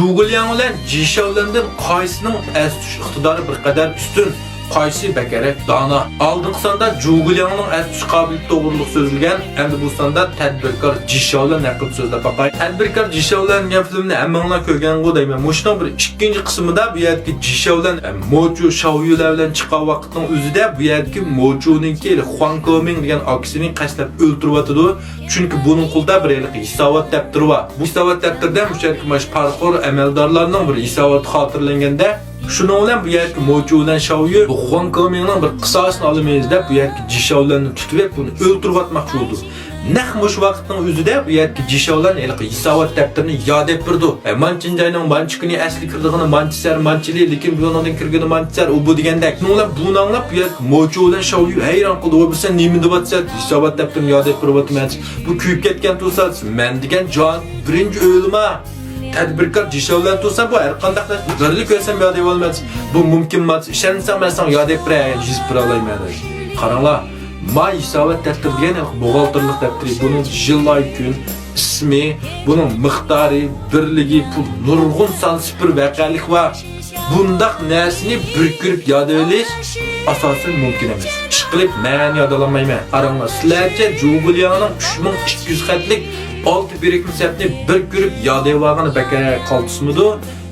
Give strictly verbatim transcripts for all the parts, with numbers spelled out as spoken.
جۇگۇلياڭ بىلەن جىشاۋلەندىن قايسىنىڭ ئەس تۇتۇش ئىقتىدارى بىر قەدەر ئۈستۈن؟ قايسى بەكرەك دانا؟ ئالدىنقى ساندا جۇگۇلياڭنىڭ ئەس تۇتۇش قابىلىيىتى توغرۇلۇق سۆزلىگەن، ئەمدى بۇ ساندا تەدبىركار جىشاۋلەن ھەققىدە سۆزلەپ باقاي. تەدبىركار جىشاۋلەن دېگەن فىلىمنى ھەممىڭلار كۆرگەنغۇ دەيمەن. مۇشۇنىڭ بىر ئىككىنچى قىسمىدا بۇ يەردىكى جىشاۋلەن، ئە، موچۇ شاۋيۈلەر بىلەن چىققان ۋاقىتنىڭ ئۆزىدە بۇ يەردىكى موچۇنىڭكى خۇاڭ كېمىڭ دېگەن ئاكىسىنى قەستلەپ ئۆلتۈرۈۋاتىدۇ. چۈنكى بۇنىڭ قولىدا بىر ھېلىقى ھېسابات دەپتىرى بار. بۇ ھېسابات دەپتىرىدە مۇشۇ يەردىكى ماش پارىخور ئەمەلدارلارنىڭ بىر ھېساباتى خاتىرىلەنگەندە، شۇنىڭ بىلەن بۇ يەردىكى موچۇ بىلەن شاۋيۈ بۇ خۇاڭ كېمىڭنىڭ بىر قىساسىنى ئالىمىز دەپ، بۇ يەردىكى جىشاۋلەننى تۇتۇۋېلىپ، بۇنى ئۆلتۈرۈۋاتماقچى بولىدۇ. نەق مۇشۇ ۋاقىتنىڭ ئۆزىدە بۇ يەردىكى جىشاۋلەن ھېلىقى ھېسابات دەپتىرىنى ياد ئېلىپ بېرىدۇ. ئە، مانچىنجاينىڭ مانچە كۈنى ئەسلى كىرىدىغىنى مانچە سەر مانچىلى، لېكىن بۇنىڭدىن كىرگىنى مانچە سەر، ئۇ بۇ دېگەندەك. شۇنىڭ بىلەن بۇنى ئاڭلاپ، بۇ يەردىكى موچۇ بىلەن شاۋيۈ ھەيران قالدى. ۋاي، بۇ سەن نېمە دەۋاتىسەن؟ ھېسابات دەپتىرىنى ياد ئېلىپ بېرىۋاتىمەن. بۇ كۆيۈپ كەتكەن تۇرسا، مەن دېگەن جان بىرىنچى ئۆلىما. تەدبىركار جىشاۋلەن تۇرسا، بۇ ھەر قانداق بىرنى كۆرسەم ياد ئېۋالماس. بۇ مۇمكىن ئەمەس. ئىشەنسەڭ، مەن ساڭا ياد ئېلىپ بېرەي، يېزىپ بېرەلەيمەن. قاراڭلار، ما ھېسابات دەپتىرى دېگەن بوغالتىرلىق دەپتىرى. بۇنىڭ يىل، ئاي، كۈن، ئىسمى، بۇنىڭ مىقدارى، بىرلىكى، پۇل، نۇرغۇن سان سىپىر ۋەقەلىك بار. بۇنداق نەرسىنى بىر كۆرۈپ ياد ئېلىش ئاساسەن مۇمكىن ئەمەس. ئىشقىلىپ، مەن ياد ئالالمايمەن. قاراڭلار، سىلەرچە جۇگۇلياڭنىڭ ئۈچ مىڭ ئىككى يۈز خەتلىك ئالتە بىرىكمە سەپنى بىر كۆرۈپ ياد ئېلىۋالغىنى بەكرەك قالتىسمىدۇ؟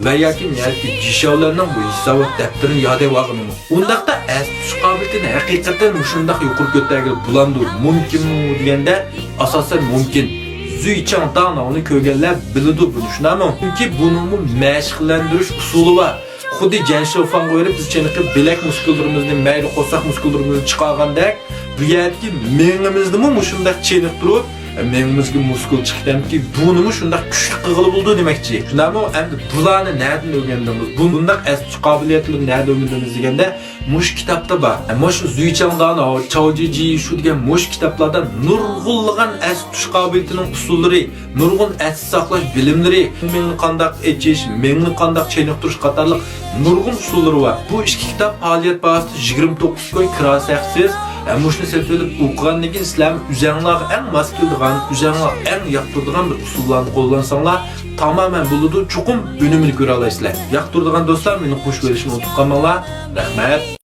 ۋە ياكى ياكى جىشاۋلەننىڭ بۇ ھېسابات دەپتىرىنى ياد ئېلىۋالغىنىمۇ؟ ئۇنداقتا ئەس تۇتۇش قابىلىيىتىنى ھەقىقەتەن مۇشۇنداق يۇقىرى كۆتەرگىلى بولامدۇ؟ مۇمكىنمۇ دېگەندە، ئاساسەن مۇمكىن. زۈيچاڭ داڭناۋنى كۆرگەنلەر بىلىدۇ بۇنى، شۇنداقمۇ؟ چۈنكى بۇنىڭمۇ مەشىقلەندۈرۈش ئۇسۇلى بار. خۇددى جەن شىفاڭغا بېرىپ بىز چېنىقىپ بىلەك مۇسكۇللىرىمىزنى، مەيلى قورساق مۇسكۇللىرىمىزنى چىقارغاندەك، بۇ يەردىكى مېڭىمىزنىمۇ مۇشۇنداق چېنىقتۇرۇپ، مېڭىمىزگە مۇسكۇل چىقتىمكى، بۇنىمۇ شۇنداق كۈچلۈك قىلغىلى بولىدۇ دېمەكچى. شۇنداقمۇ؟ ئەمدى بۇلارنى نەدىن ئۆگەندىڭىز؟ بۇ، بۇنداق ئەس تۇتۇش قابىلىيەتلىرىنى نەدىن ئۆگەندىڭىز دېگەندە، مۇشۇ كىتابتا بار. مۇشۇ زۈيچاڭدان، چاۋجىجى شۇ دېگەن مۇشۇ كىتابلاردا نۇرغۇنلىغان ئەس تۇتۇش قابىلىيىتىنىڭ ئۇسۇللىرى، نۇرغۇن ئەستە ساقلاش بىلىملىرى، مېڭىنى قانداق ئېچىش، مېڭىنى قانداق چېنىقتۇرۇش قاتارلىق نۇرغۇن ئۇسۇللىرى بار. بۇ ئىككى كىتاب پائالىيەت باھاسىدا يىگىرمە توققۇز كوي، كىراسى ھەقسىز. ھەم مۇشۇنى سېتىۋېلىپ ئوقۇغاندىن كېيىن سىلەرمۇ ئۆزەڭلارغا ئەڭ ماس كېلىدىغان، ئۆزەڭلار ئەڭ ياقتۇرىدىغان بىر ئۇسۇللارنى قوللانساڭلار تامامەن بولىدۇ. چوقۇم ئۈنۈمىنى كۆرەلەيسىلەر. ياقتۇرىدىغان دوستلار مېنى قوشۇۋېلىشنى ئۇنتۇپ قالماڭلار. رەھمەت.